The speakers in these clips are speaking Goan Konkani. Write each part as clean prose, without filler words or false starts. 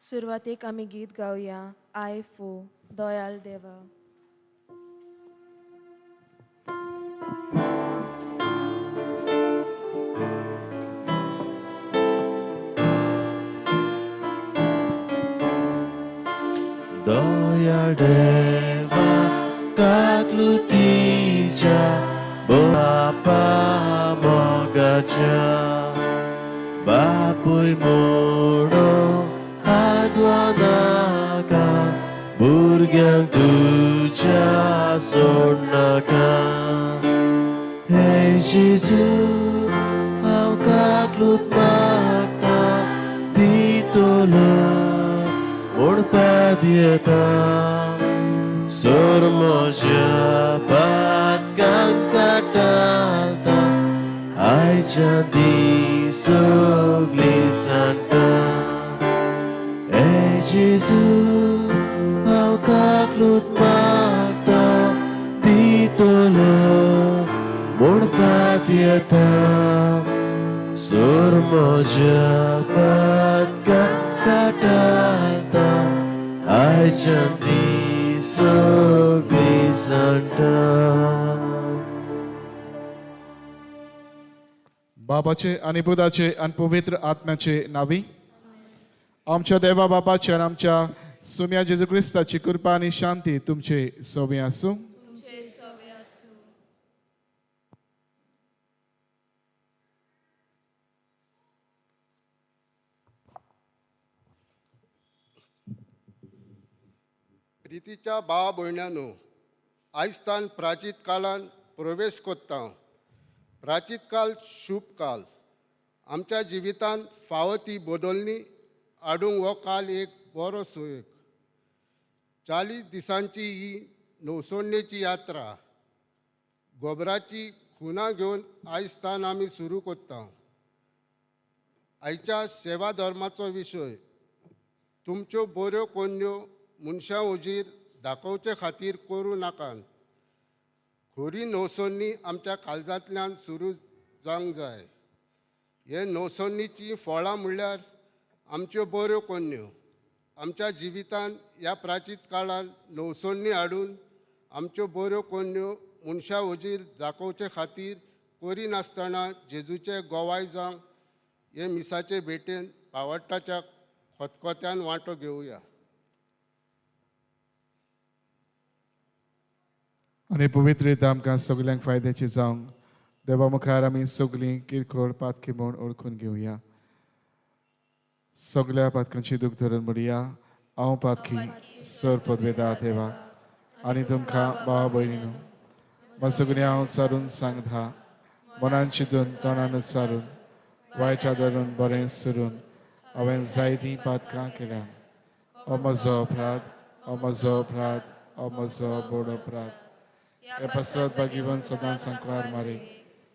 सुरवातेक आमी गीत गावया I फो दयाल देवा. दयाळ देवा काकलुतीच्या बापा मोगाच्या बापूय म्हणून आदवा नाका भुरग्यांक तुज्या सोडनाका. हे जेजू हांव काकलूत मागता दितलो म्हणपाक येता सोर म्हज्या पातकांक काटालता आयच्या दी सगळीं सांडटा. हे जेजू हांव काकलूत मागता दितलो म्हणपाक येता सोर म्हज्या पातकांक काटालता आयच्या दी सगळीं सांडटा. बाबाचे आनी पुताचे आनी पवित्र आत्म्याचे नावी आमच्या देवा बापाचे आनी आमच्या सुम्या जेजू क्रिस्ताची कृपा आनी शांती तुमचे सोबी आसूं. प्रितीच्या भावा भयणांनो, आयज प्राचीत काळान प्रवेश कोत्ता. प्राचीत काल शुभ काल. आमच्या जिवितांत फावो ती बदलणी हाडूंक हो काल एक बरो सुयोग. 40 दिसांची ही नवसोडणेची यात्रा गोबराची खुनां घेवन आयज तान आमी सुरू कोत्ता. आयच्या सेवा धर्माचो विशय तुमच्यो बऱ्यो कोन्यो मनशां हुजीर दाखोवचे खातीर करूं नाकात. खरी नवसोन्नी आमच्या काळजांतल्यान सुरू जावंक जाय. हे नवसोन्नीचीं फळां म्हणल्यार आमच्यो बऱ्यो कोन्यो. आमच्या जिवितांत ह्या प्राचीत काळांत नवसोन्नी हाडून आमच्यो बऱ्यो कोन्यो मनशां हुजीर दाखोवचे खातीर करिनासतना जेजूचे गोवाय जावंक हे मिसाचे भेटेन पावट्टाच्या खतखत्यान वांटो घेवया. आनी पवित्र आमकां सगल्यांक फायद्याची जावंक देवा मुखार आमी सगळीं किरकोळ पातकी म्हूण ओळखून घेवया. सगल्या पातकांची दूख धरून म्हणया, हांव पातकी सर पदवेदा देवा आनी तुमकां भाव भयणीनू मसगणी हांव सारून सांगता मनान चिंतून तोंडान सारून वायटा धरून बरें सरून हांवें जायतीं पातकां केल्या. हो म्हजो अपराध, हो म्हजो अपराध, हो म्हजो बोड अपराध. हे पासत भागीवन सदांच सांकवार मारी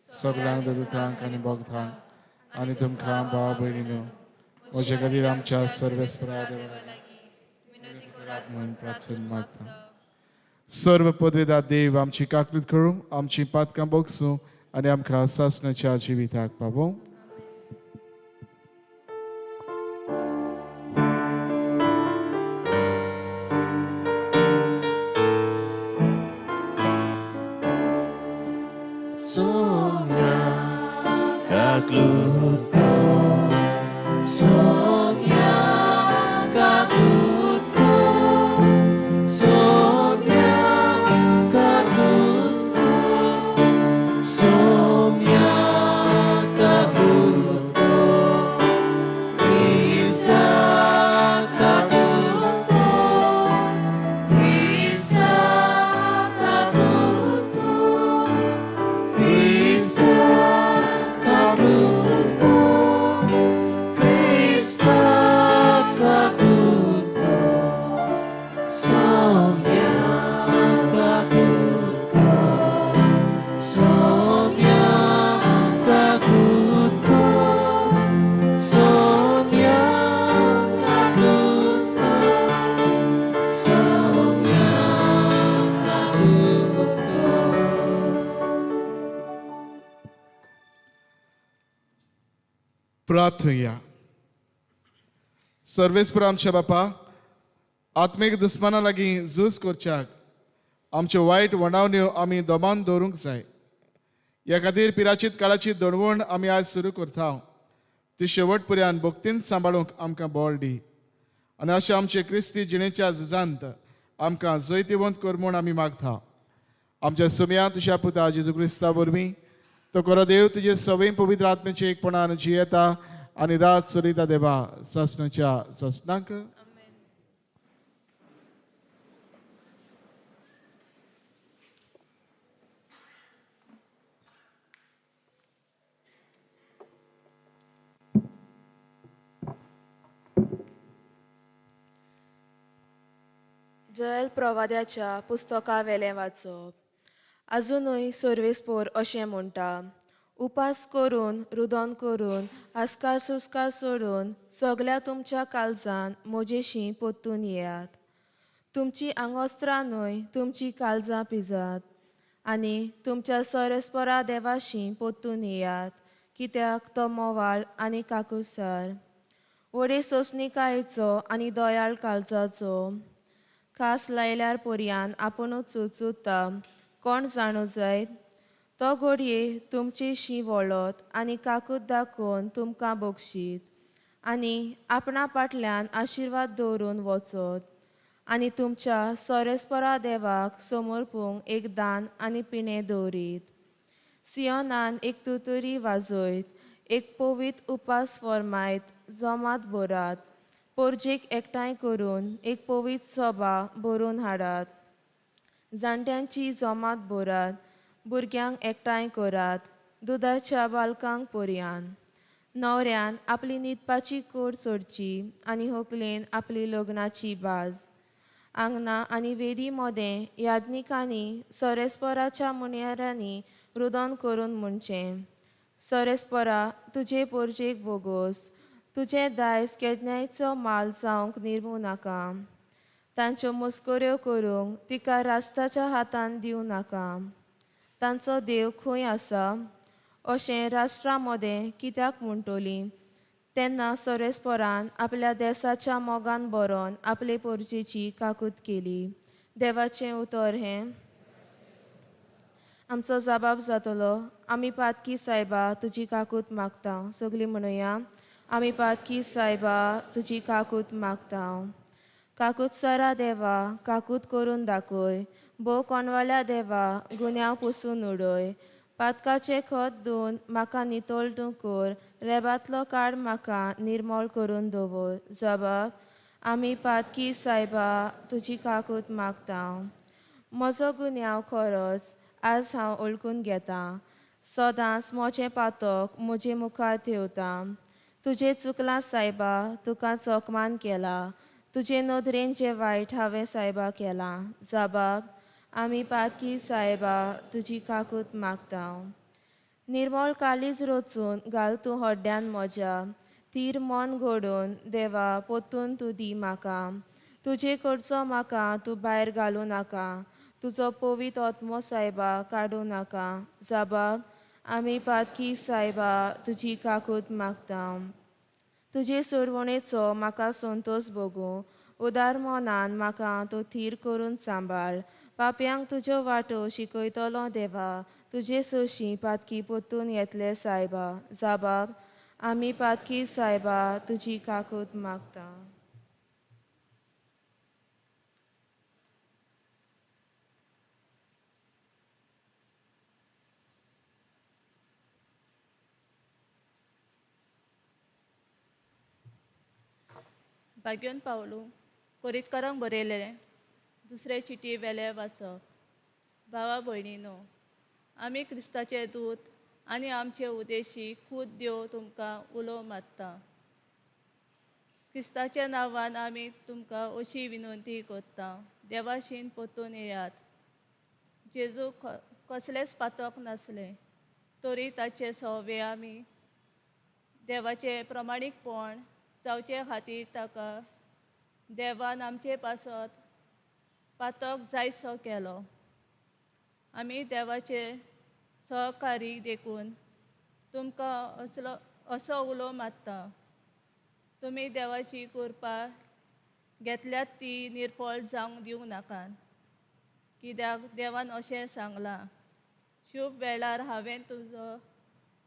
सगळ्यांक दुतांक आनी भोगतांक आनी तुमकां भाव भयणीनू म्हजे खातीर आमच्या सर्वेस्परा देवा म्हूण प्रार्थना मागता. सर्व पदवेदा देव आमची काकलूत करूं, आमची पातकां बोगसूं आनी आमकां सासणाच्या जिविताक पावोवं. Sonia kaklut ko, Sonia kaklut ko, Sonia kaklut ko, Sonia kaklut ko, Krista kaklut ko, Krista kaklut ko, Krista kaklut ko, Krista kaklut ko, Sonia kaklut ko, Sonia kaklut ko, Sonia kaklut ko, Sonia kaklut ko. प्रार्थुया. सर्वेस्पर आमच्या बापा, आत्मीक दुस्माना लागीं झूज करच्याक आमच्यो वायट वणावण्यो आमी दमान दवरूंक जाय. ह्या खातीर पिराचीत काळाची दणवण आमी आज सुरू करता, ती शेवट पर्यंत भक्तीन सांबाळूंक आमकां बळ दी आनी अशें आमचे क्रिस्ती जिणेच्या झुजांत आमकां जैतिवंत कर म्हूण आमी मागता. आमच्या सुमया तुज्या पुता जेजू क्रिस्ता वरवीं तो खरो देव तुजे सवय पवित्र आत्म्याचे एकपणान जियेता आनी रात चलयता देवा सासणाच्या सासणाक. जयल प्रवाद्याच्या पुस्तका वेलें वाचप. आजुनूय सर्वेस्पोर अशें म्हणटा, उपास करून रुदन करून आस्कार सुस्कार सोडून सगल्या तुमच्या काळजान म्हजेशी परतून येयात. तुमची आंगोस्त्रां न्हय तुमची काळजां पिजात आनी तुमच्या सोरेस्पोरा देवाशी परतून येयात, कित्याक तो मोवाळ आनी काकुसार, व्हडे सोंसणिकायेचो आनी दयाळ काळजाचो. खास लायल्यार पर्यान आपुणूच चुचुता, कोण जाणू जायत तो घडये तुमचेशी वळत आनी काकूत दाखोवन तुमकां बक्षीत आनी आपणा फाटल्यान आशिर्वाद दवरून वचत आनी तुमच्या सोरेस्परा देवाक समर्पूंक एक दान आनी पिणें दवरीत. सियोनान एक तुतुरी वाजयत, एक पवीत उपास फर्मायत जमात भरात, पोरजेक एकठांय करून एक पवीत सभा भरून हाडात, जाणट्यांची जमात भरात, भुरग्यांक एकठांय करात, दुदाच्या बालकांक पर्यान. न्हवऱ्यान आपली न्हिदपाची कोड सोडची आनी होकलेन आपली लग्नाची बाज. आंगणां आनी वेदी मदें याज्ञिकांनी सोरेस्पराच्या मुनयारांनी रुदन करून म्हणचें, सोरेस्परा तुजे पोरजेक बोगोस, तुजें दायज केदनायचो माल जावंक निर्मू नाका, तांच्यो मस्कऱ्यो करूंक तिका राष्ट्राच्या हातान दिवं नाका. तांचो देव खंय आसा अशें राष्ट्रा मदें कित्याक म्हणटलीं? तेन्ना सोरेस्परान आपल्या देसाच्या मोगान बरोवन आपले पोरजेची काकूत केली. देवाचें उतर हें. आमचो जबाब जातलो, आमी पातकी सायबा तुजी काकूत मागता. सगळीं म्हणुया, आमी पातकी सायबा तुजी काकूत मागता. काकूत सरा देवा काकूत करून दाखय, भोव कोणवाल्या देवा गुन्यांव पुसून उडय, पातकाचें खत धुवन म्हाका नितळ तूं कर, रेबांतलो काड म्हाका निर्मळ करून दवर. जबाब, आमी पातकी सायबा तुजी काकूत मागता. म्हजो गुन्यांव खरोच आज हांव वळखून घेतां, सदांच म्हजें पातक म्हजे मुखार ठेवता. तुजें चुकलां सायबा, तुका चकमान केला, तुजे नदरेन जें वायट हांवें सायबा केलां. जबाब, आमी पातकी सायबा तुजी काकूत मागता. निर्मळ काळीज रचून घाल तूं हड्ड्यान म्हज्या, थीर मन घडोवन देवा परतून तूं दी म्हाका. तुजे कडचो म्हाका तूं भायर घालूं नाका, तुजो पवीत आत्मो सायबा काडूं नाका. जबाब, आमी पातकी सायबा तुजी काकूत मागता. तुजे सोडवणेचो म्हाका संतोश भोगूं, उदार मनान म्हाका तूं थीर करून सांबाळ. पापयांक तुज्यो वाटो शिकयतलो देवा, तुजे सोशी पातकी परतून येतले सायबा. जबाब, आमी पातकी सायबा तुजी काकूत मागता. भाग्योन पावलू कोरीतकारांक बरयलें दुसरे चिटी वेले वाचप. भावा भयणीनो, आमी क्रिस्ताचे दूत आनी आमचे उदेशी खूद देव तुमकां उलो मारता. क्रिस्ताच्या नांवान आमी तुमकां अशी विनंती करता, देवाशीन परतून येयात. जेजू कसलेंच पातक नासलें तरी ताचे सवे आमी देवाचें प्रमाणीकपण जावचे खातीर ताका देवान आमचे पासत पातक जायसो केलो. आमी देवाचे सहकारी देखून तुमकां असलो असो उलो मारता, तुमी देवाची कृपा घेतल्यात ती निर्फळ जावंक दिवंक नाकात. कित्याक देवान अशें सांगलां, शुभ वेळार हांवें तुजो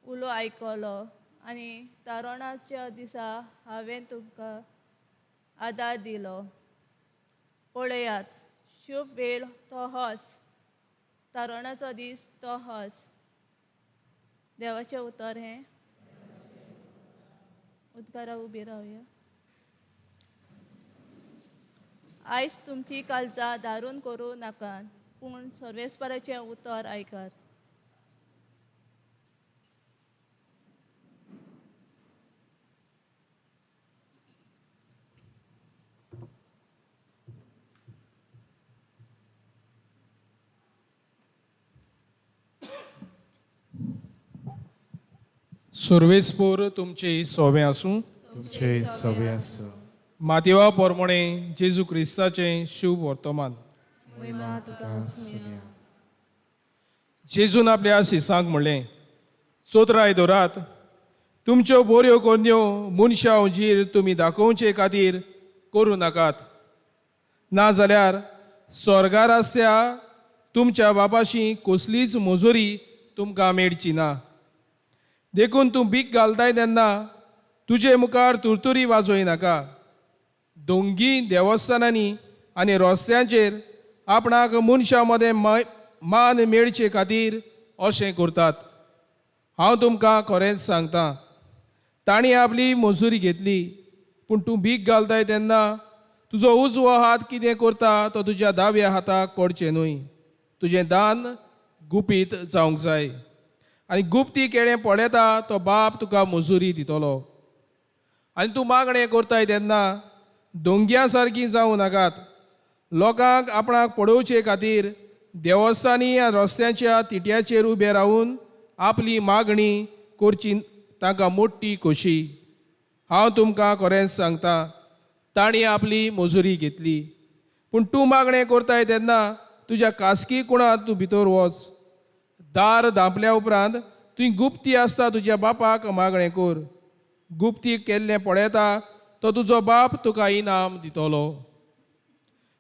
उलो आयकलो आनी तारणाच्या दिसा हांवें तुमकां आदार दिलो. पळयात, शुभ वेळ तो होच, तारणाचो दीस तो होच. देवाचें उतर हें. उद्गारा उबी रावया. आयज तुमची काळजां दारून करूं नाकात, पूण सर्वेस्पराचें उतर आयकात. सुर्वेस्पोर तुमचे सोवे आसूं. तुमचे सवे आसूं. मातेवा पोरमोणे जेजू क्रिस्ताचें शुभ वर्तमान. महिमा तुका सुन्या. जेजून आपल्या शिसांक म्हणलें, चोत्राय दवरात, तुमच्यो बऱ्यो करण्यो मनशां हुजीर तुमी दाखोवचे खातीर करूं नाकात, नाजाल्यार स्वर्गार आसल्या तुमच्या बापाशी कसलीच मजुरी तुमकां मेळची ना. देखून तूं भीक घालताय तेन्ना तुजे मुखार तुरतुरी वाजोय नाका. दोंगी देवस्थानांनी आनी रस्त्यांचेर आपणाक मनशां मदें मान मेळचे खातीर अशें करतात. हांव तुमकां खरेंच सांगता, तांणी आपली मजुरी घेतली. पूण तूं भीक घालताय तेन्ना तुजो उजवो हात कितें करता तो तुज्या दाव्या हाताक कळचें न्हय. तुजें दान गुपीत जावंक जाय आनी गुप्ती केळें पळयता तो बाप तुका मजुरी दितलो. आनी तूं मागणें करताय तेन्ना दोंग्या सारकी जावं नाकात. लोकांक आपणाक पळोवचे खातीर देवस्थानी आनी रस्त्यांच्या तिट्याचेर उबे रावून आपली मागणी करची तांकां मोटी खोशी. हांव तुमकां खरेंच सांगता, तांणी आपली मजुरी घेतली. पूण तूं मागणें करताय तेन्ना तुज्या खासगी कुणांत तूं भितर वच. दार धांपल्या उपरांत तुवें गुप्ती आसता तुज्या बापाक मागणें कर. गुप्ती केल्लें पळयता तो तुजो बाप तुका इनाम दितलो.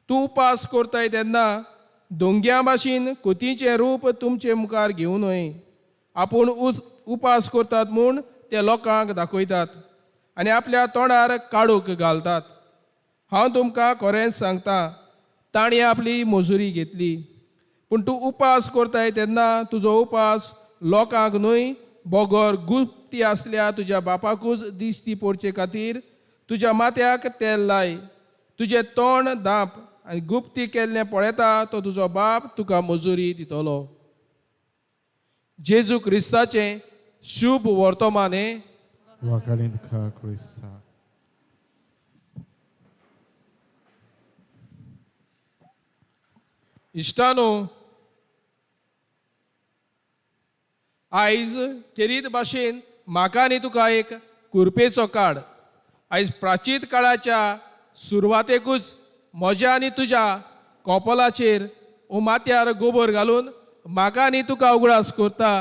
तूं उपास करताय तेन्ना दोंग्या भाशेन कोतीचें रूप तुमचे मुखार घेवं न्हय. आपूण उपास करतात म्हूण ते लोकांक दाखयतात आनी आपल्या तोंडार काडूक घालतात. हांव तुमकां खरेंच सांगता, तांणी आपली मजुरी घेतली. पूण तूं उपास करताय तेन्ना तुजो उपास लोकांक न्हय बगर गुप्ती आसल्या तुज्या बापाकूच दिश्टी पडचे खातीर तुज्या माथ्याक तेल लाय, तुजें तोंड धांप आनी गुप्ती केल्लें पळयता तो तुजो बाप तुका मजुरी दितलो. जेजू क्रिस्ताचें शुभ वर्तमान हें. वाकालीन तुका क्रिस्ता. इश्टानो, आयज केरीत भाशेन म्हाका आनी तुका एक कुरपेचो काळ. आयज प्राचीन काळाच्या सुरवातेकूच म्हज्या आनी तुज्या कोपलाचेर ओ माथ्यार गोबर घालून म्हाका आनी तुका उगडास करता.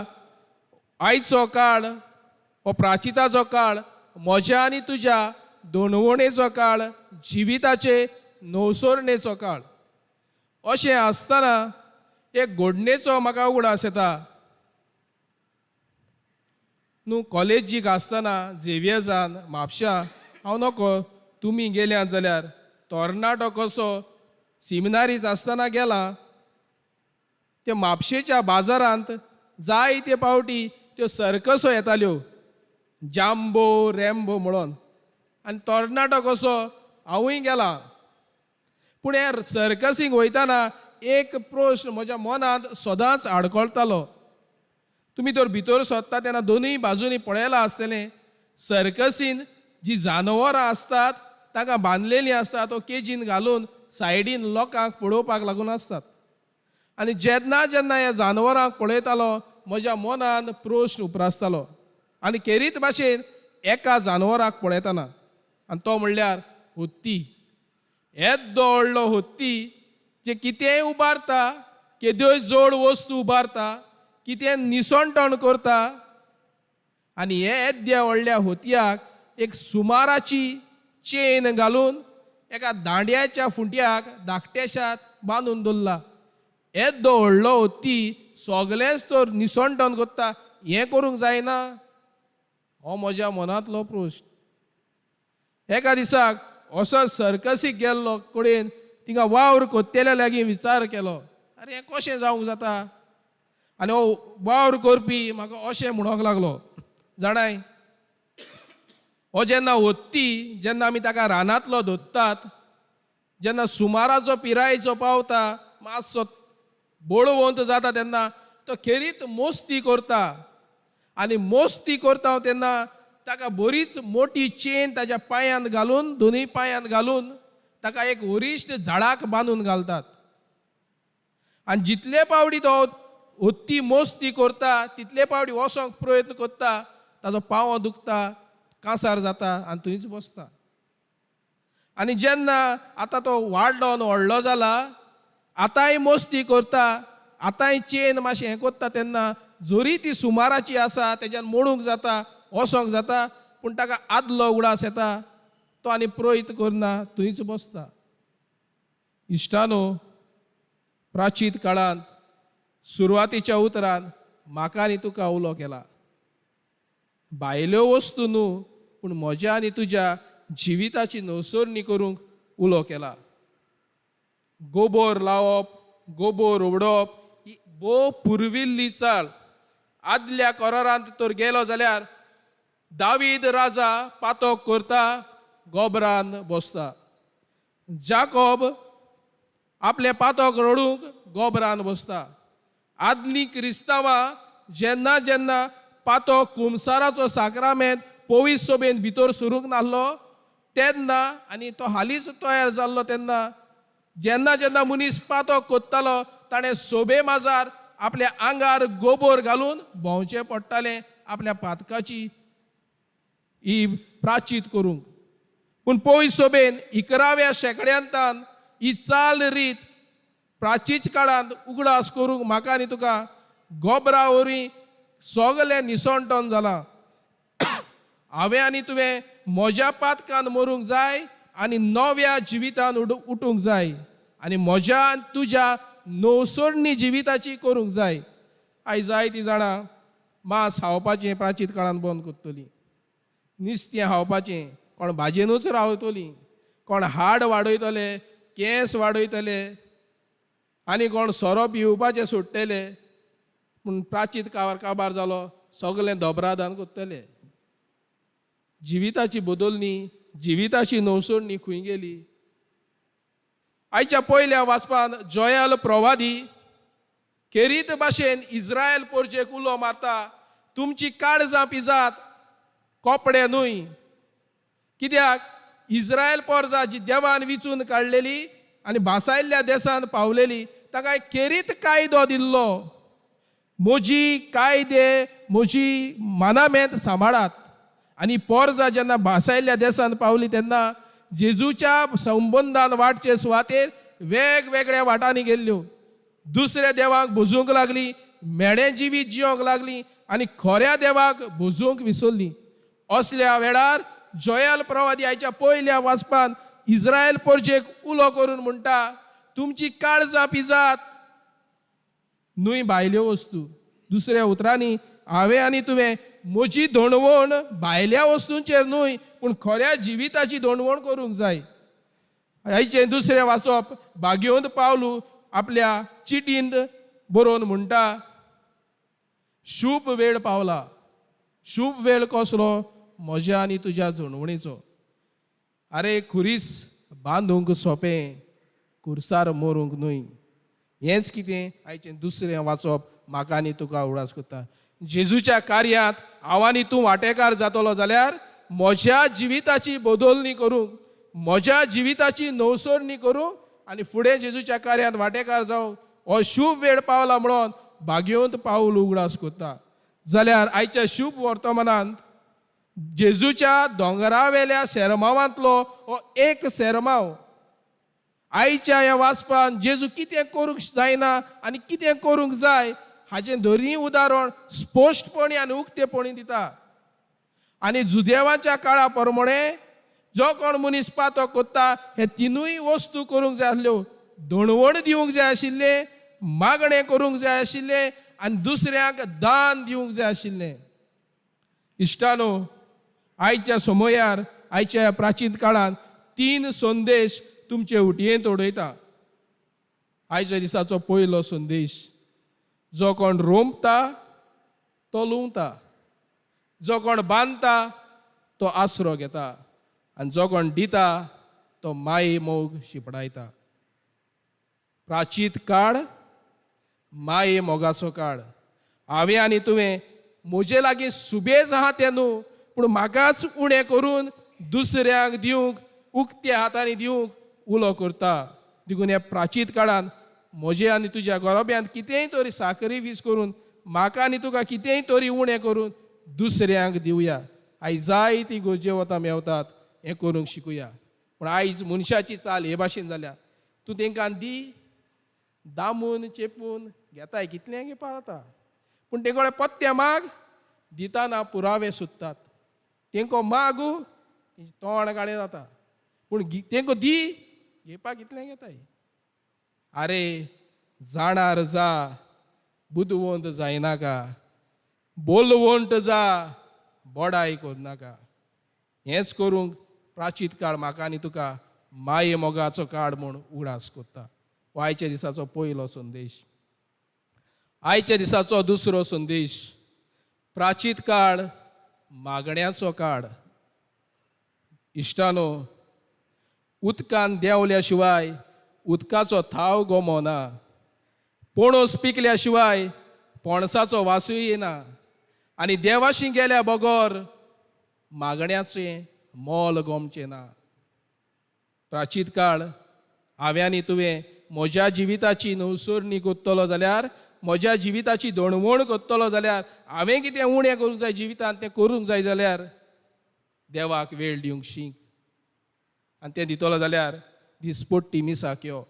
आयचो काळ हो प्राचिताचो काळ, म्हज्या आनी तुज्या दोणवणेचो काळ, जिविताचे नवसरणेचो काळ. अशें आसतना एक घडणेचो म्हाका उगडास येता. न्हू कॉलेजीक आसतना झेवियर्सान म्हापश्यां हांव नको तुमी गेल्यात जाल्यार तरणाटो कसो सिमिनारीत आसतना गेला ते म्हापशेच्या बाजारांत जायते पावटी त्यो सर्कसो येताल्यो, जांबो रॅम्बो म्हणून. आनी तरणाटो कसो हांवूय गेला. पूण हे सर्कसींक वयताना एक प्रश्न म्हज्या मनांत सदांच आडकळटालो. तुमी तर भितर सोदता तेन्ना दोनूय बाजूंनी पळयलां आसतलें, सर्कसीन जी जानवरां आसतात तांकां बांदलेलीं आसता, तो केजीन घालून सायडीन लोकांक पळोवपाक लागून आसतात. आनी जेन्ना जेन्ना ह्या जानवरांक पळयतालो म्हज्या मनांत प्रश्न उप्रासतालो. आनी केरीत भाशेन एका जानवराक पळयतना, आनी तो म्हणल्यार हत्ती. येदो व्हडलो हत्ती जे कितेंय उबारता, केद्योय जोड वस्तू उबारता, कितें निसणटण करता. आनी हे येद्या व्हडल्या हतयाक एक सुमाराची चेन घालून एका दांड्याच्या फुंट्याक धाकट्याशात बांदून दवरला. येदो व्हडलो हत्ती सगलेंच तर निसणटन करता, हें करूंक जायना? हो म्हज्या मनांतलो प्रश्न. एका दिसाक असो सर्कसीक गेल्लो कडेन तिंगा वावर कोत्तेल्या लागीं विचार केलो, आरे हें कशें जावंक जाता? आनी हो वावर करपी म्हाका अशें म्हणूंक लागलो, जाणाय हो जेन्ना हत्ती जेन्ना आमी ताका रानांतलो धरतात, जेन्ना सुमाराचो पिरायेचो पावता, मातसो बळवंत जाता, तेन्ना तो खेरीत मोस्ती करता. आनी मोस्ती करता तेन्ना ताका बरीच मोटी चेन ताज्या पांयांत घालून, दोनूय पांयांत घालून ताका एक वरिश्ठ झाडाक बांदून घालतात. आनी जितले पावटी तो हत्ती मोस्ती करता तितले पावटी वचोंक प्रयत्न करता, ताजो पांव दुखता, कांसार जाता आनी थंयच बसता. आनी जेन्ना आतां तो वाडलो आनी व्हडलो जाला, आतांय मोस्ती करता, आतांय चेन मातशें हें करता, तेन्ना जरी ती सुमाराची आसा तेज्यान मोडूंक जाता, वचोंक जाता, पूण ताका आदलो उगडास येता, तो आनी प्रयत्न करना, थंयच बसता. इश्टानो, प्राचीत काळांत सुरवातीच्या उतरान म्हाका आनी तुका उलो केला. भायल्यो वस्तू न्हू, पूण म्हज्या आनी तुज्या जिविताची नवसरणी करूंक उलो केला. गोबोर लावप, गोबोर उडोवप ही भोव पुर्विल्ली चाल. आदल्या कोरारांत तर गेलो जाल्यार दावीद राजा पातोक करता, गोबरान बसता. जाकोब आपले पातोक रडूंक गोबरान बसता. आदलीं क्रिस्तांवां जेन्ना जेन्ना पातोक कुमसाराचो साक्रामेंत पवित्र सोबेन भितर सरूंक नासलो तेन्ना, आनी तो हालींच तयार जाल्लो तेन्ना, जेन्ना जेन्ना मनीस पातोक कोत्तालो ताणें सोबे माजार आपल्या आंगार गोबोर घालून भोंवचें पडटालें आपल्या पातकाची ही प्राचीत करूंक. पूण पवित्र सोबेन 11व्या शेंकड्यांतान ही चाल रीत प्राचीत काळांत उगडास करूंक म्हाका आनी तुका गोबरा वरवीं सगलें निसणटन जालां. हांवें आनी तुवें म्हज्या पातकान मरूंक जाय आनी नव्या जिवितान उठूंक जाय आनी म्हज्या आनी तुज्या नवसरणी जिविताची करूंक जाय. आयज जाय ती जाणां मांस खावपाचें प्राचीत काळान बंद करतली, नुस्तें खावपाचें, कोण भाजयेनूच रावतलीं, कोण हाड वाडयतले, केंस वाडयतले आनी कोण सोरो पिवपाचें सोडटले. पूण प्राचीत काबार काबार जालो, सगलें दोबरादान करतले. जिविताची बदलणी, जिविताची नवसरणी खंय गेली? आयच्या पयल्या वाचपान जोयल प्रवादी खेरीत भाशेन इस्रायल पोरजेक उलो मारता, तुमची काळजां पिजात, कपडे न्हय. कित्याक इस्रायल पोरजा जी देवान विचून काडलेली आनी भासायल्ल्या देसान पावलेली, ताका एक खेरीत कायदो दिल्लो, म्हजी कायदे म्हजी मानामेंत सांबाळात. आनी पोरजा जेन्ना भासायल्ल्या देसान पावली तेन्ना जेजूच्या संबंदान वाटचे सुवातेर वेगवेगळ्या वाटांनी गेल्ल्यो, दुसऱ्या देवाक भुजूंक लागली, मेणे जिवीत जियोंक लागली आनी खऱ्या देवाक भुजूंक विसरली. असल्या वेळार जोयल प्रवादी आयच्या पयल्या वाचपान इस्रायल पोरजेक उलो करून म्हणटा, तुमची काळजां पिजात न्हय भायल्यो वस्तू. दुसऱ्या उतरांनी हांवें आनी तुवें म्हजी दोणवण भायल्या वस्तूंचेर न्हय, पूण खऱ्या जिविताची दोणवण करूंक जाय. आयचें दुसरें वाचप भाग्योंत पावलू आपल्या चिटींत बरोवन म्हणटा, शुभ वेळ पावला. शुभ वेळ कसलो? म्हज्या आनी तुज्या जोणवणीचो. आरे खुरीस बांदूंक सोंपें, खुर्सार मरूंक न्हय. हेंच कितें आयचें दुसरें वाचप म्हाका आनी तुका उगडास करता. जेजूच्या कार्यांत हांव आनी तूं वांटेकार जातलो जाल्यार म्हज्या जिविताची बदलणी करूंक, म्हज्या जिविताची नवसरणी करूंक आनी फुडें जेजूच्या कार्यांत वांटेकार जावंक हो शुभ वेळ पावला म्हणून भाग्योंत पावल उगडास करता. जाल्यार आयच्या शुभ वर्तमानांत जेजूच्या दोंगरावेल्या सेरमावांतलो हो एक सेरमाव. आयच्या ह्या वाचपान जेजू कितें करूंक जायना आनी कितें करूंक जाय हाचें दोनूय उदाहरण स्पश्टपणी आनी उक्तेपणी दिता. आनी जुदेवाच्या काळा प्रमाणे जो कोण मनीस पातो कोत्ता हे तिनूय वस्तू करूंक जाय आसल्यो. दणवण दिवंक जाय आशिल्लें, मागणें करूंक जाय आशिल्लें आनी दुसऱ्यांक दान दिवंक जाय आशिल्लें. इश्टानो, आयच्या समयार, आयच्या ह्या प्राचीन काळांत तीन संदेश तुमचे उटयेंत उडयता. आयच्या दिसाचो पयलो संदेश, जो कोण रोमता तो लुंवता, जो कोण बांदता तो आसरो घेता आनी जो कोण दिता तो माये मोग शिपडायता. प्राचीत काळ माये मोगाचो काळ. हांवें आनी तुवें म्हजे लागीं सुबेज आहा तें न्हू, पूण म्हाकाच उणें करून दुसऱ्यांक दिवंक, उक्त्या हातांनी दिवंक उलो करता. देखून ह्या प्राचीत काळान म्हजे आनी तुज्या गोरोब्यांत कितेंय तरी साकरीफीस करून म्हाका आनी तुका कितेंय तरी उणें करून दुसऱ्यांक दिवया. आयज जाय ती गरजे वता मेवतात हें करूंक शिकुया. पूण आयज मनशाची चाल हे भाशेन जाल्या, तूं तेंकां दी, दामून चेपून घेताय, कितलें घेवपा जाता, पूण तें कडेन पत्ते माग दिताना पुरावे सोदतात. तेंको मागू तोंड काडे जाता, पूण तेंको दी घेवपाक कितलें घेताय. आरे जाणार जा, बुदवंत जायनाका, बोलवंत जा, बडाय करनाका. हेंच करूंक प्राचीत काळ म्हाका आनी तुका माये मोगाचो काळ म्हूण उगडास करता. हो आयच्या दिसाचो पयलो संदेश. आयच्या दिसाचो दुसरो संदेश, प्राचीत काळ मागण्याचो काळ. इश्टानो, उदकान देंवल्या शिवाय उदकाचो थाव गोमोना, पणस पिकल्या शिवाय पणसाचो वासूय येना आनी देवाशी गेल्या बगर मागण्याचें मोल गोमचें ना. प्राचीत काळ हांवें आनी तुवें म्हज्या जिविताची नवसरणी कोत्तलो जाल्यार, म्हज्या जिविताची दणवण कोत्तलो जाल्यार, हांवें कितें उणें करूंक जाय जिवितांत तें करूंक जाय जाल्यार देवाक वेळ दिवंक शीक. आनी तें दितलो जाल्यार दिसपट्टी मिसाक यो.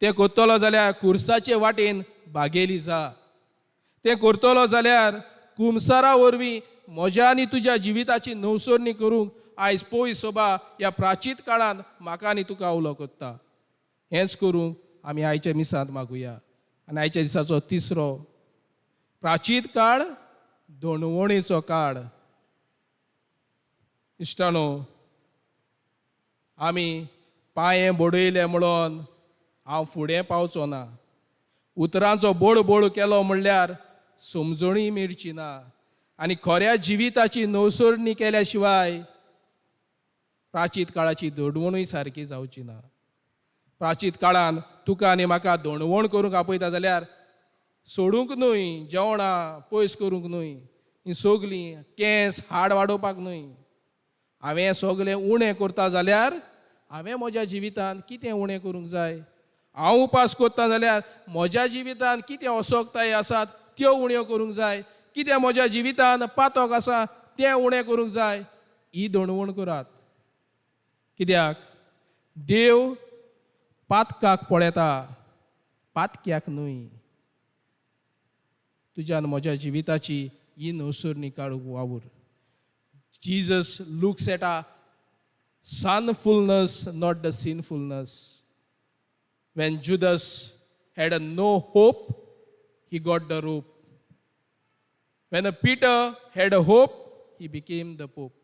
तें करतलो जाल्यार कुर्साचे वाटेन बागेली जा. तें करतलो जाल्यार कुमसारा वरवीं म्हज्या आनी तुज्या जिविताची नवसरणी करूंक आयज पयस सोबा ह्या प्राचीत काळांत म्हाका आनी तुका उलो करता. हेंच करूंक आमी आयच्या मिसांत मागुया. आनी आयच्या दिसाचो तिसरो प्राचीत काळ दणवणीचो काळ. इश्टानो, आमी पांये बडयले म्हणून हांव फुडें पावचो ना, उतरांचो बोडबोड केलो म्हणल्यार समजणी मेळची ना आनी खऱ्या जिविताची नवसरणी केल्या शिवाय प्राचीत काळाची दडवणूय सारकी जावची ना. प्राचीत काळान तुका आनी म्हाका दणवण करूंक आपयता जाल्यार सोडूंक न्हय, जेवणां पयस करूंक न्हय, हीं सगलीं केंस हाड वाडोवपाक न्हय. हांवें सगलें उणें करता जाल्यार हांवें म्हज्या जिवितांत कितें उणें करूंक जाय, हांव उपास करता जाल्यार म्हज्या जिवितांत कितें असोगताय आसात त्यो उण्यो करूंक जाय, कितें म्हज्या जिवितांत पातक आसा तें उणें करूंक जाय. ही दणवण करात. कित्याक देव पातकाक पळयता, पातक्याक न्हय. तुज्यान म्हज्या जिविताची ही नवसरणी काडूंक वावूर. Jesus looks at our sonfulness, not the sinfulness. When Judas had a no hope, he got the rope. When a Peter had a hope, he became the pope.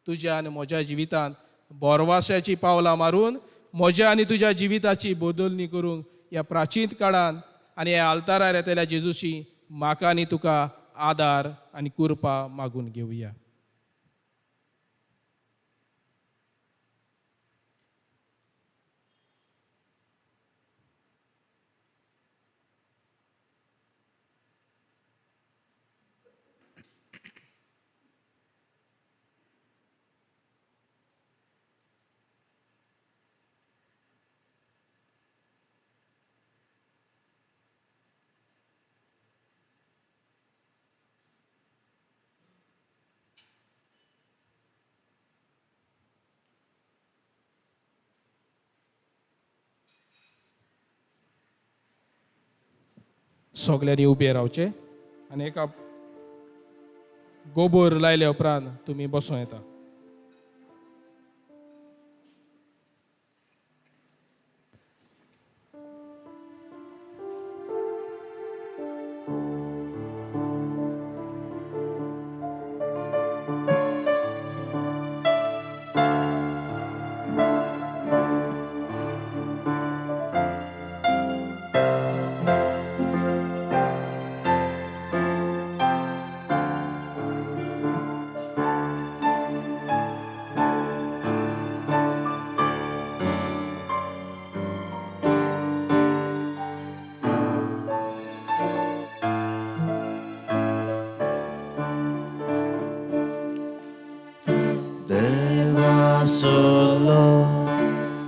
तुज्या आनी म्हज्या जिवितांत बोरवासाची पावलां मारून म्हज्या आनी तुज्या जिविताची बदलणी करूंक ह्या प्राचीन काळान आनी ह्या आल्तारार येतल्या जेजूशी म्हाका आनी तुका आदार आनी कृपा मागून घेवया. सगल्यांनी उबे रावचे आनी एका गोबोर लायल्या उपरांत तुमी बसूं येता. सोलो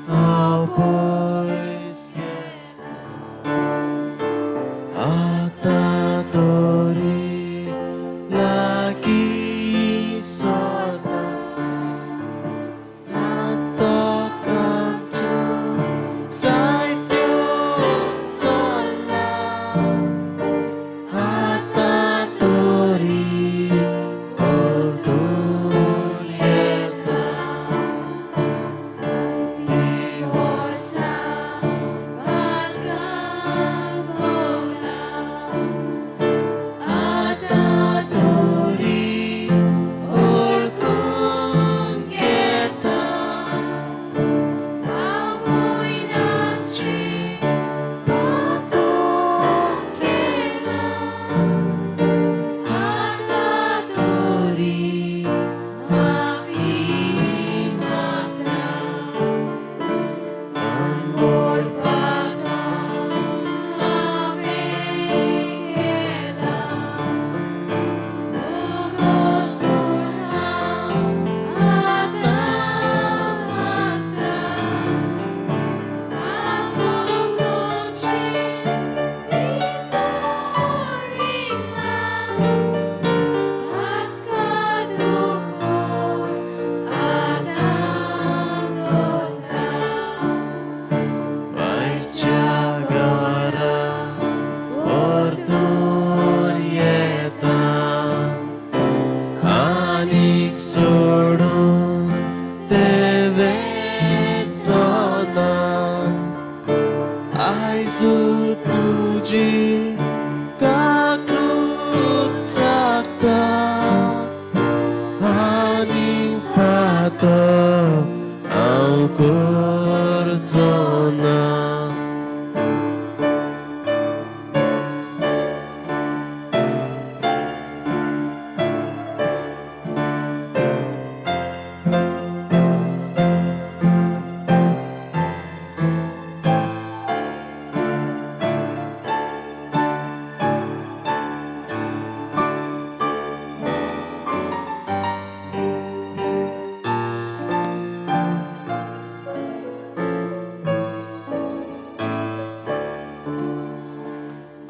हांव पयस गेलां आतां तरी लागीं सोदा आतां आमच्यो जायत्यो चल्लां आतां तरी परतून येता जायतीं वर्सां पातकान भोगलां आतां तरी वळखून घेता भाव-भयणांची पातक केलां आतां तरी माफी मागता व्हड पातक हांवें केलां बोगस म्हूण हांव आतां मागता पातक म्हजें भितर रिगलां पातका दुकोर आतां दवरता. आयच्या घरा परतून येता आनीक सोडून ते वेचो ना आयजू तुजी काकलूत जागता आनीक पातक हांव करचो ना.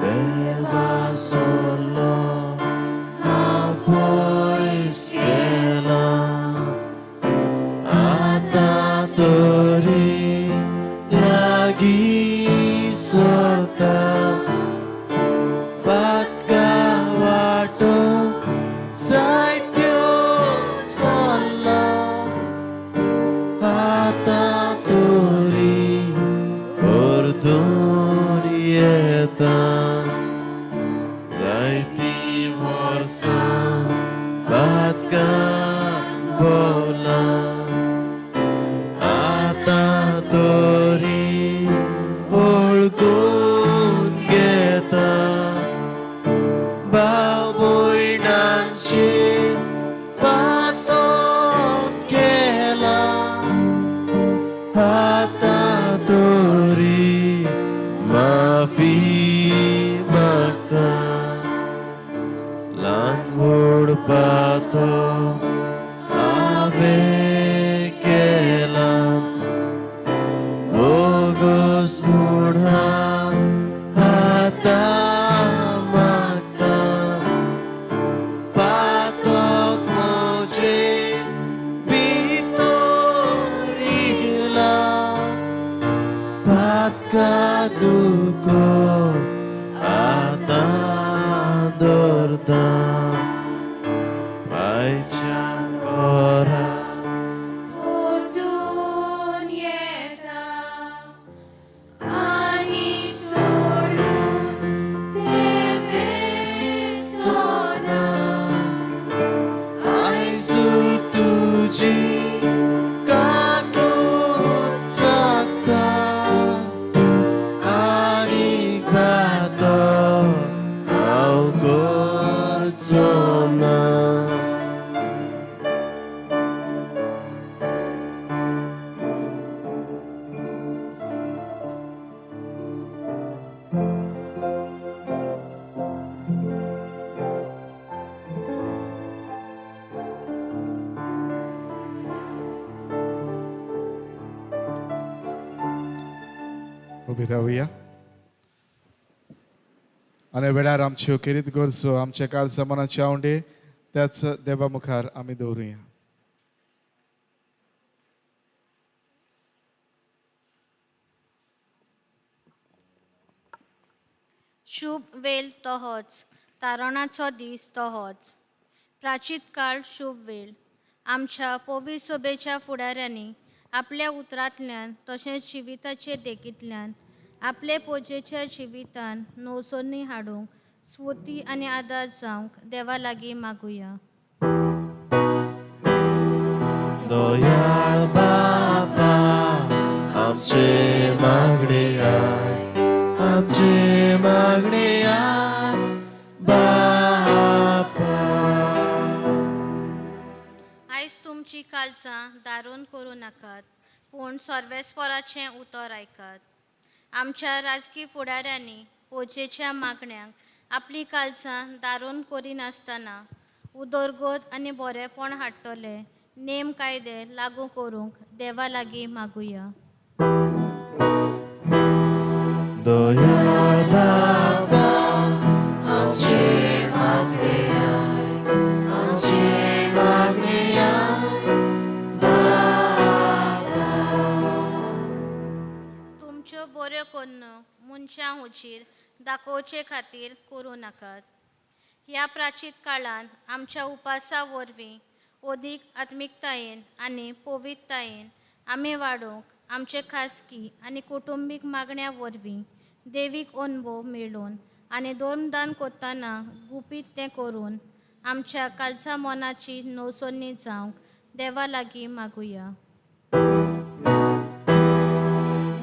देवा सोलो हांव पयस गेलां आतां तरी लागीं सरता पातका वाटो जायत्यो चल्लां आतां तरी परतून येता जायतीं वर्सां पातकान भोगलां आतां तरी वळखून घेता भाव भयणांचेर पातक केलां आतां तरी माफी मागता ल्हान व्हड पातक हांवें केलां बोगस म्हूण हांव आतां मागता पातक म्हजें भितर रिगलां पातका दुकोर आतां दवरता. उबी रावया आनी वेळार आमच्यो खेरीत गरजो आमच्या काळजा मनाचे आवंडे त्याच देवा मुखार आमी दवरुया. शुभ वेल तोहोच, तारणाचो दीस तोहोच. प्राचीत काळ शुभ वेल आमच्या पवित्र सभेच्या फुडाऱ्यांनी आपल्या उतरांतल्यान तशेंच जिविताचे देखींतल्यान आपले पोजेच्या जिवितान नवसोनी हाडूंक स्फूर्ती आनी आदार जावंक देवा लागीं मागुया. दयाळ बाबा आमचे मागणे I, आमचे मागणे I बापा. आयज तुमची काळजां दारून करूं नाकात, पूण सर्वेस्पराचें उतर आयकात. आमच्या राजकी फुडाऱ्यांनी पोजेच्या मागण्यांक आपली काळजां दारून करिनासतना उदरगत आनी बरेंपण हाडटले नेम कायदे लागू करूंक देवा लागीं मागुया. दयाळ बाबा आमचे मागणे I, आमचे मागणे I बाबा. तुमच्यो बऱ्यो कोन्न मनशां हुजीर दाखोवचे खातीर करूं नाकात. ह्या प्राचीत काळान आमच्या उपासा वरवीं अदीक आत्मिकतायेन आनी पवित्रतायेन आमी वाडोवंक आमचे खासगी आनी कुटुंबीक मागण्या वरवीं देवीक अनुभव मेळोवन आनी धर्मदान करतना गुपीत तें करून आमच्या कालसा मनाची नवसोनी जावंक देवा लागीं मागुया.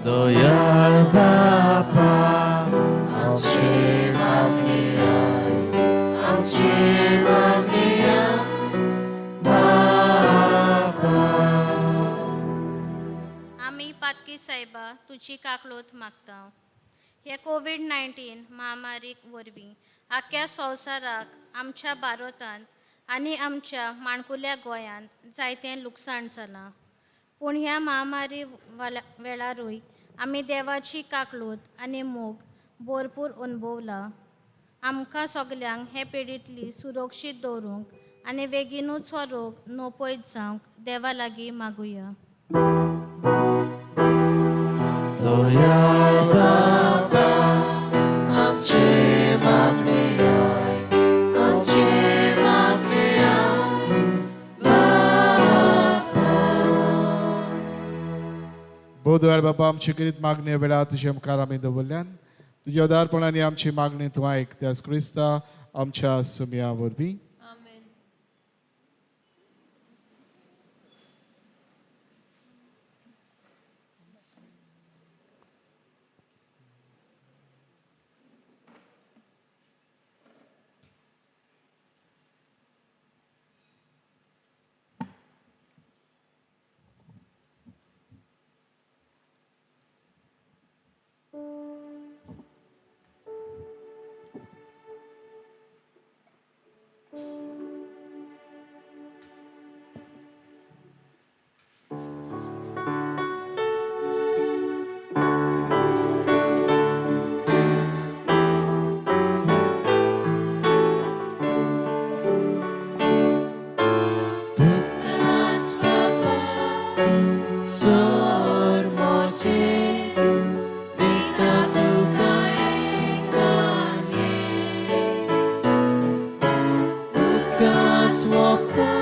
दयाळ बापा आमचे मागणे I, आमचे मागणे I बापा. आमी पातकी सायबा तुजी काकळूत मागता. हे कोवीड-19 महामारी वरवीं आख्ख्या संवसाराक आमच्या भारतांत आनी आमच्या माणकुल्या गोंयांत जायतें लुकसाण जालां. पूण ह्या महामारी वेळारूय आमी देवाची काकळूत आनी मोग भरपूर अणभवला. आमकां सगल्यांक हे पिडींतली सुरक्षीत दवरूंक आनी बेगीनूच हो रोग नपयत जावंक देवा लागीं मागुया. दयाळ बाबा आमचे मागणे I, आमचे मागणे I बापा. बोधवार बाबा आमची खेरीत मागणे वेळार तुज्या मुखार आमी दवरल्यान तुज्या उदारपणान आमची मागणी तूं आयक त्याच क्रिस्ता आमच्या सुमया वरवीं. तुकाच बाबा सर म्हजे दिता तुका एकाने, तुकाच वता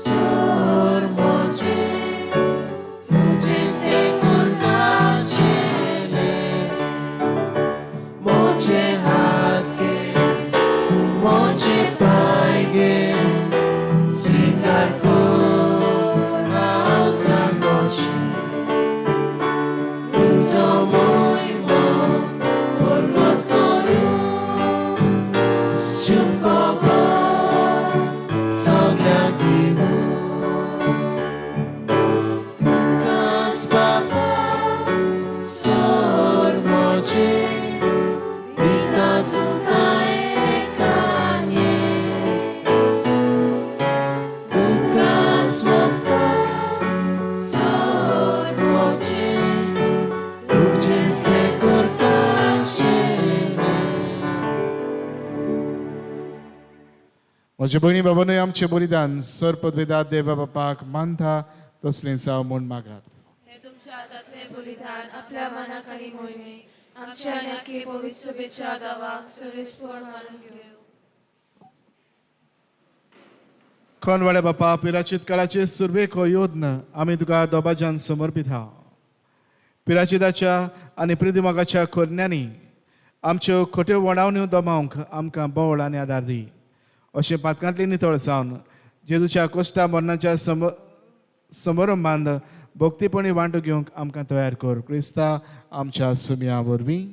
सर म्हजे तुजेच तें करकाशेले. म्हजे हात घे, म्हजे पांय घे, स्वीकार कर म्हाका म्हजे. म्हजे भयणी बाबानूय आमचें बलिदान सर पदवेदा देवा बापाक मानता तसलें जावं म्हूण मागात. हें तुमच्या हातांतलें बलिदान आपल्या मनाक आनी मोहिमेक आमच्या आनी आख्खे पवित्र सभेच्या गांवाक सर्वेस्पोर मानून घेवं. खनवाड्या बापा, पिराचीत काळाचे सुरवेक हो योद्न आमी तुका दोबाजान समर्पीत हा. पिराचिताच्या आनी प्रिदिमागाच्या खोरण्यांनी आमच्यो खोट्यो वणावण्यो दमावंक आमकां बळ आनी आदार दी. अशें पातकांतली नितळ जावन जेजूच्या कोश्टा मरणाच्या समारंभांत भक्तीपणी वांटो घेवंक आमकां तयार कर. क्रिस्ता आमच्या सुमया वरवीं.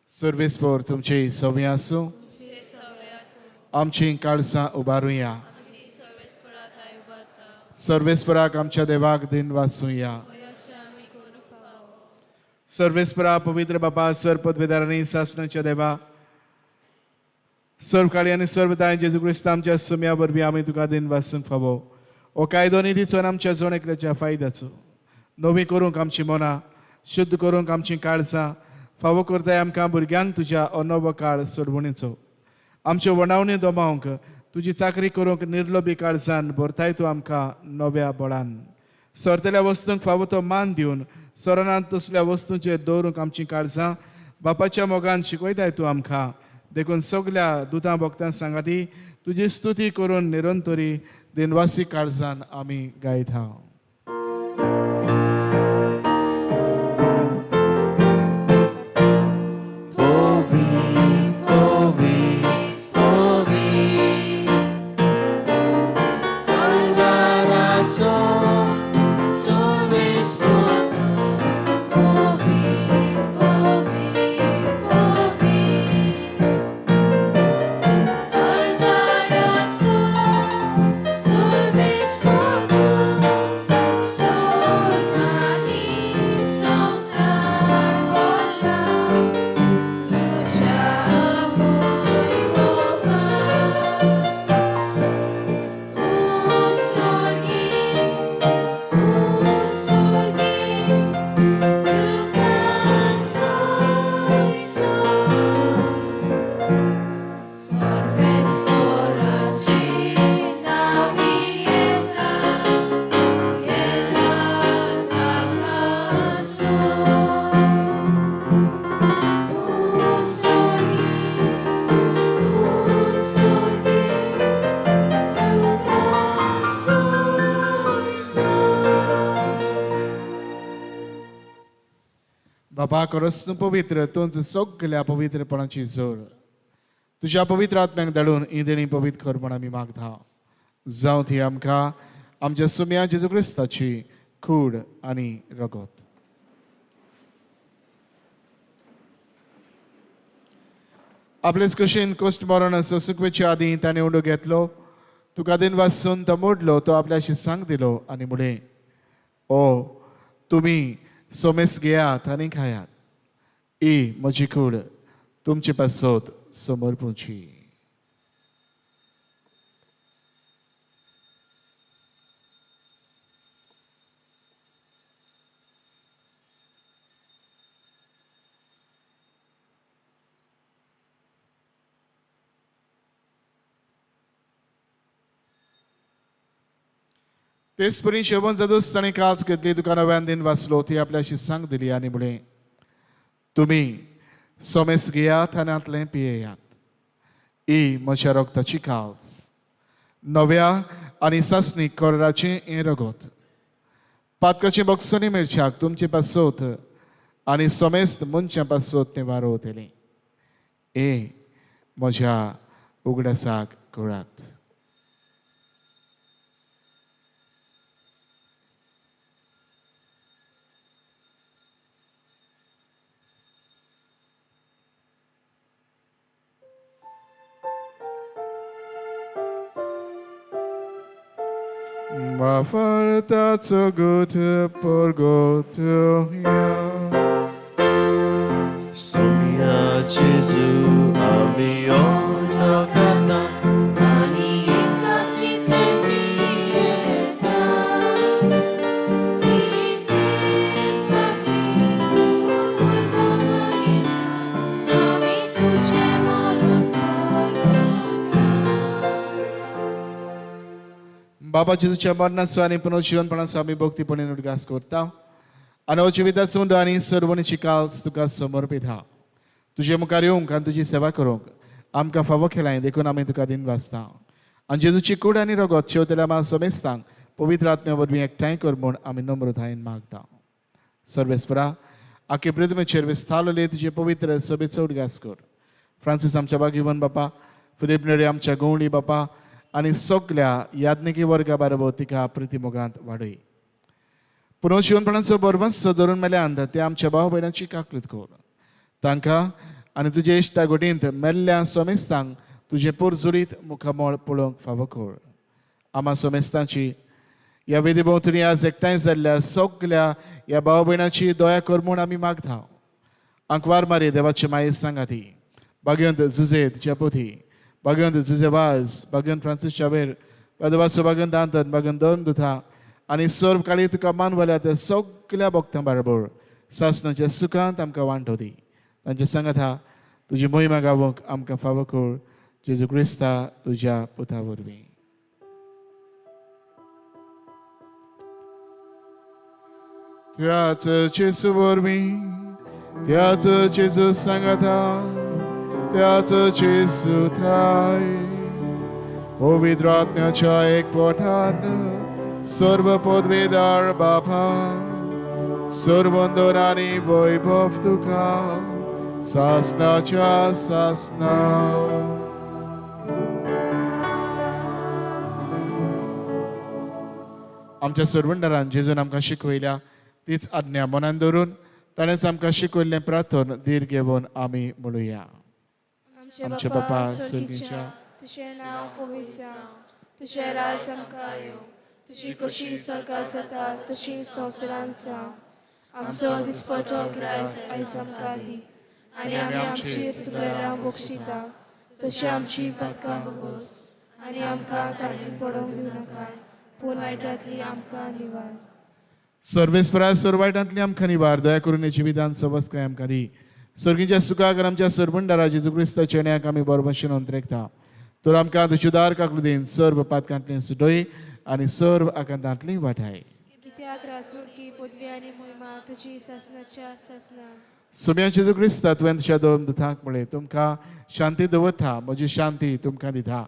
सर्वेस्पोर तुमची सवय आसूं. आमची काळसां उबारुया. सर्वेस्पराक आमच्या देवाक दिन वाचुया. सर्वेस्परा पवित्र बापा, सर पदवेदारांनी सासणाच्या देवा, सर्व काळी आनी सर्व दाय जेजू क्रिस्त आमच्या सुम्या वरवीं आमी तुका दिन वाचूंक फावो. हो कायदो निधीचो आनी आमच्या जण एकल्याच्या फायद्याचो नवी करूंक आमची मनां, शुद्ध करूंक आमची काळजां, फावो करताय आमकां भुरग्यांक तुज्या अनवो काळ सोडवणीचो. आमच्यो वणावण्यो दमावंक तुजी चाकरी करूंक निर्लोबी काळजान भरताय तूं आमकां नव्या बळान. सरतल्या वस्तूंक फावो तो मान दिवन सरनांत तसल्या वस्तूंचेर दवरूंक आमची काळजां बापाच्या मोगान शिकयताय तूं आमकां. देखून सगल्या दुतां भक्तां सांगाती तुजी स्तुती करून निरंतरी दिनवासी काळजान आमी गायता. बाबा खरोच तूं पवित्र, तूंच सगल्या पवित्रपणाची जोर. तुज्या पवित्र आत्म्याक धाडून ही देणी पवित्र कर म्हूण आमी मागता. जावं ती आमकां आमच्या सुम्या जेजू क्रिस्ताची कूड आनी रगत. आपलेच कशेन कोश्ट मरण सोसूंक आदीं ताणें उंडो घेतलो, तुका दिन वासून तो मोडलो, तो आपल्याशी सांग दिलो आनी म्हणलें, ओ तुमी सोमेस घेयात आनी खायात, ही म्हजी कूड तुमचे पासत समर्पूची. तेच परी शेवण जादूस ताणें काच घेतली, तुका नव्यान दिन वाचलो, ती आपल्याशी सांग दिली आनी म्हणलें, तुमी सोमेस घेयात आनी हांतलें पियेयात, ही म्हज्या रगताची काल्स, नव्या आनी सासणी कोराचें हें रगत, पातकाचें बक्षणी मेळच्याक तुमचे पासत आनी सोमेस्त मनशां पासत तें वारोवतलें. हें म्हज्या उगडासाक करात. Ma farta gut por gut Sumia Jesu ami olakana ani kasite pieta itis pati ami tuche moron por. बाबा जेजूच्या मरणाचो आनी पुनर्जिवनपणाचो आमी भक्तीपणे उडगास करता आनी हो जिविताचो उंडो आनी सर्वणीची काल्स तुका समर्पिता. तुजे मुखार येवंक आनी तुजी सेवा करूंक आमकां फावो केलाय देखून आमी तुका दिन वाचता. आनी जेजूची कूड आनी रगत शेवतेल्या मा समेस्तांक पवित्र आत्म्या वरवीं एकठांय कर म्हूण आमी नम्रतायेन मागता. सर्वेस्परा आखे पृथ्वीचेर विस्तारलेले तुजे पवित्र सभेचो उडगास कर. फ्रांसीस आमच्या बागिवन बापा, फिलीप नेरी आमच्या गवळी बापा आनी सगल्या याज्ञिकी वर्गा बाराबर तिका प्रितीमोगांत वाडय. पुनर्जिवनपणाचो बरवंस धरून मेल्यान ते आमच्या भाव भयणांची काकलूत कर. तांकां आनी तुजे इश्टा गोटींत मेल्ल्या सोमेस्तांक तुजें पोरजुरीत मुखामळ पळोवंक फावो कर. आमा सोमेस्तांची ह्या वेदी भोंवतणी आज एकठांय जाल्ल्या सगल्या ह्या भाव भयणाची दया कर म्हूण आमी मागता. आंकवार मारी देवाचे माये सांगाती बागेंत जुजे तुज्या पोती, बागेंत जुजे वाज, बागेंत फ्रांसीस शावेर, पदवासो बागेंत दांतन, बागेंत दोन दुथा आनी सर्व काळी तुका मानवल्या त्या सगल्या भक्तां बरोबर सासणाच्या सुखांत आमकां वांटो दी. तांचे सांगाता तुजी मोहिमा गावंक आमकां फावो कर. जेजू क्रिस्ता तुज्या पुता वरवीं. त्याच जेजू वरवीं, त्याच जेजू सांगाता, त्याच जेजू थाय पवित्र आत्म्याच्या एकवटान सर्व पदवेदार बापा सर्वंदन आनी वैभव तुका सासनाच्या सासना. आमच्या सरवंडरान जेजून आमकां शिकयल्या तीच आज्ञा मनान धरून ताणेंच आमकां शिकयल्लें प्रार्थन धीर घेवन आमी म्हणुया. आमचे बापा सर्गीच्या, तुजें नांव पवित्र जावं, तुजें राज आमकां येवं, तुजी कशी स्वर्गात जाता तशी संवसारांत जावं. आमचो दिसपटो ग्रास आयज आमकां दी आनी आमी आमची चुकलेल्या बक्षिता तशी आमची पातकां बगोस आनी आमकां ताणें पडोवंक दिवं नाका पूण वायटांतली आमकां निवार. सर्वेस्परा सर्व वायटांतली आमकां निवार. दया करून जिवितान सवस्काय आमकां दी. सर्गीच्या सुखाक आमच्या सरबंडारा जेजू क्रिस्ताच्या न्यायाक आमी बरोबर अंतरेकता. तर आमकां तुज्या दार काकलुदीन सर्व पातकांतली सुटय आनी सर्व आकांतांतली वाठाय. कित्याक राजलुडकी पदवी आनी मोहिमा तुजी सासनाच्या सासना. सोम्या जेजू क्रिस्ता तुवें तुज्या दोन दुथांक म्हळें तुमकां शांती दवरता, म्हजी शांती तुमकां दिता.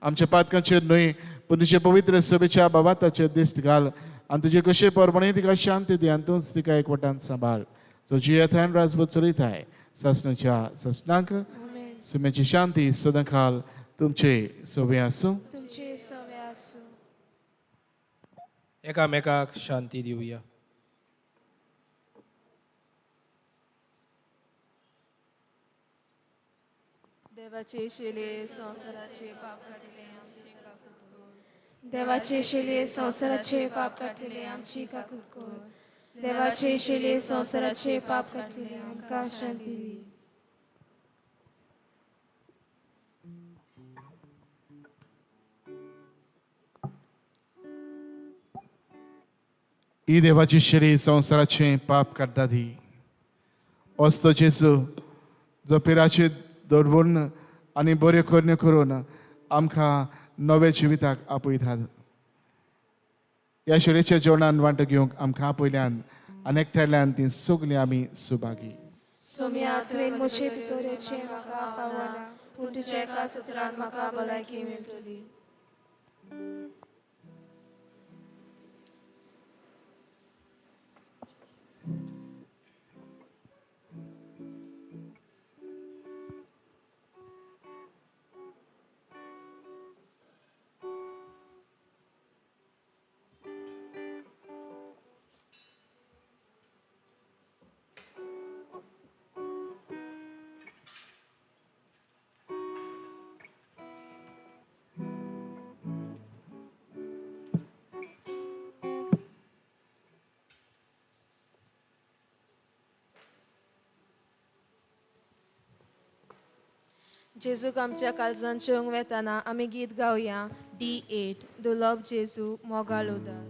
आमच्या पातकांचेर न्हय पूण तुजे पवित्र सभेच्या बाबाताचेर दिश्ट घाल आनी तुजे कशे परमणे तिका शांती दी आनी तूंच तिका एकवटान सांबाळ. जो जियेताय राजभर चलयताय सासनाच्या सासनाक. सुम्याची शांती सदांकाल तुमचे सवे आसूं. तुमचे सवे आसूं. एकामेकाक शांती दिवया. देवाचे शिले संवसाराचे पाप काडले आमची काकूत कर. देवाचे शिले संवसाराचे पाप काडले आमची काकूत कर. देवाचे शिले संवसाराचे पाप काडले आमकां शांती दी. ही देवाची शिरी संवसाराचे पाप काडटा ती. असतो जेजू जो पिराचे दडवून आनी बऱ्यो करण्यो करून आमकां नव्या जिविताक आपयतात. ह्या शिरेच्या जेवणान वांटो घेवंक आमकां आपयल्यान आनी एकठांयल्यान ती सगळीं आमी सुभागी. सोम्या तुवें म्हजे भितर येवचें म्हाका फावना पूण तुज्या एका सुत्रान म्हाका भलायकी मेळटली. जेजूक आमच्या काळजान शेवंक वेताना आमी गीत गावया D8 दुर्लभ जेजू मोगाळ उदार.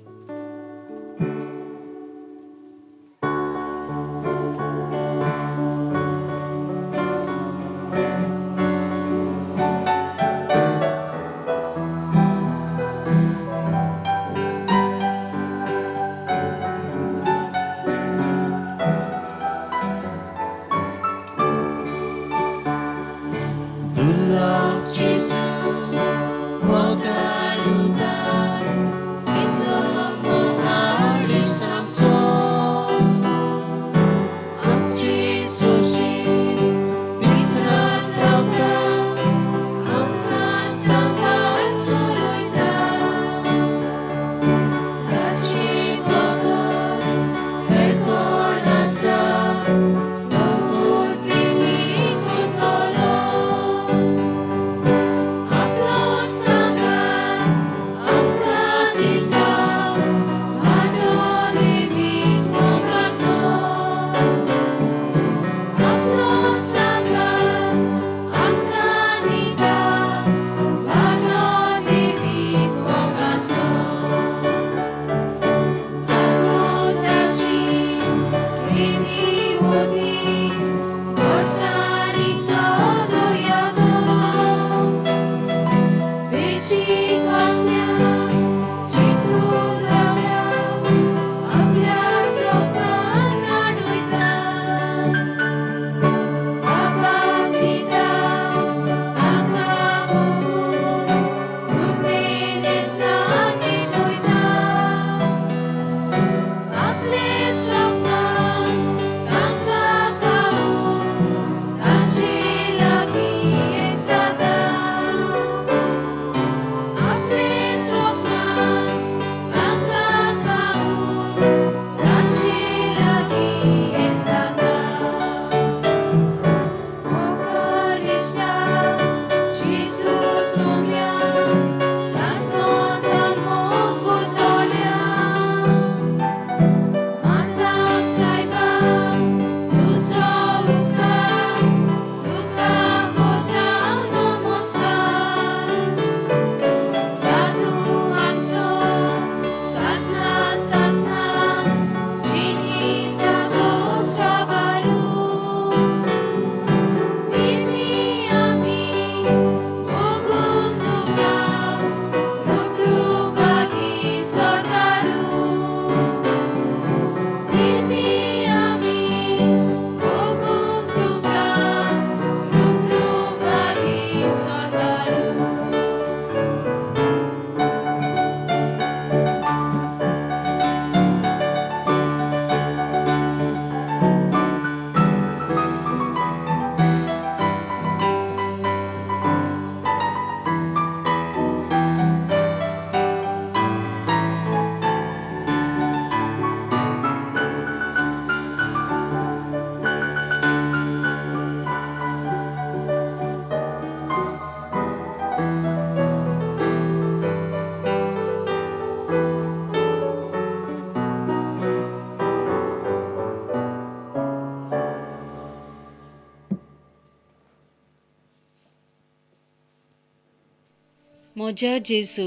म्हज्या जेजू,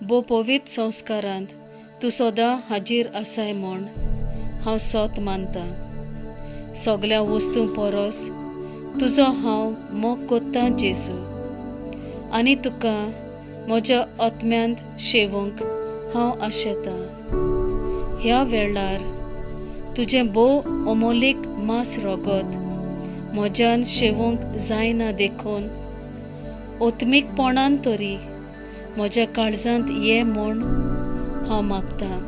भोव पवित्र संस्कारांत तूं सदां हाजीर आसाय म्हूण हांव सोत मानतां. सगल्या वस्तूं परस तुजो हांव मोग कोत्तां जेजू, आनी तुका म्हज्या आत्म्यांत शेवूंक हांव आशेतां. ह्या वेळार तुजें भोव अमोलीक मांस रगत म्हज्यान शेवूंक जायना देखून ओत्मीकपणान तरी म्हज्या काळजांत ये म्हूण हांव मागतां.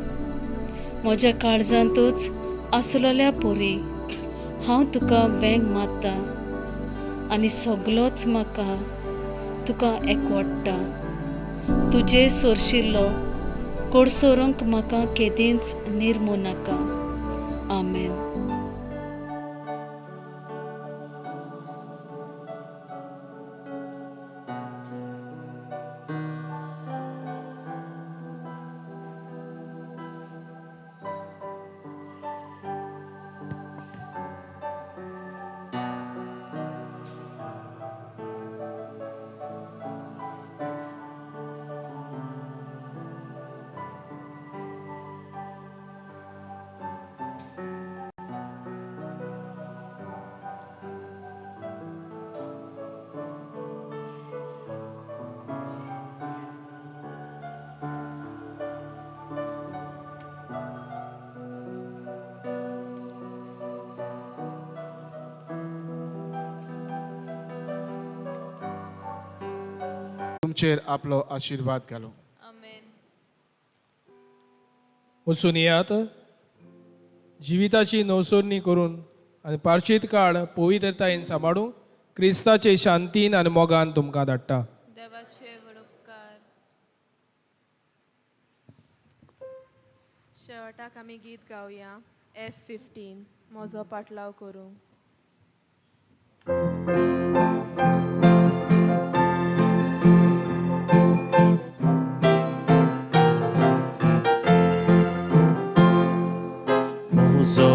म्हज्या काळजांतूच आसलेल्या परी हांव तुका वेंग मारता आनी सगलोच म्हाका तुका एकवडटा. तुजे सोरशिल्लो कोडसोरूंक म्हाका केदींच निर्मू नाका. आमेन. तुमचेर आपलो आशिर्वाद घालो. वचून येयात, जिविताची नवसरणी करून आनी पार्शीत काळ पवित्रतायेन सांबाळूंक क्रिस्ताचे शांतीन आनी मोगान तुमकां धाडटा. देवाचे व्हड उपकार. शेवटाक आमी गीत गावया F15 म्हजो पाटलाव करूं. म्हजो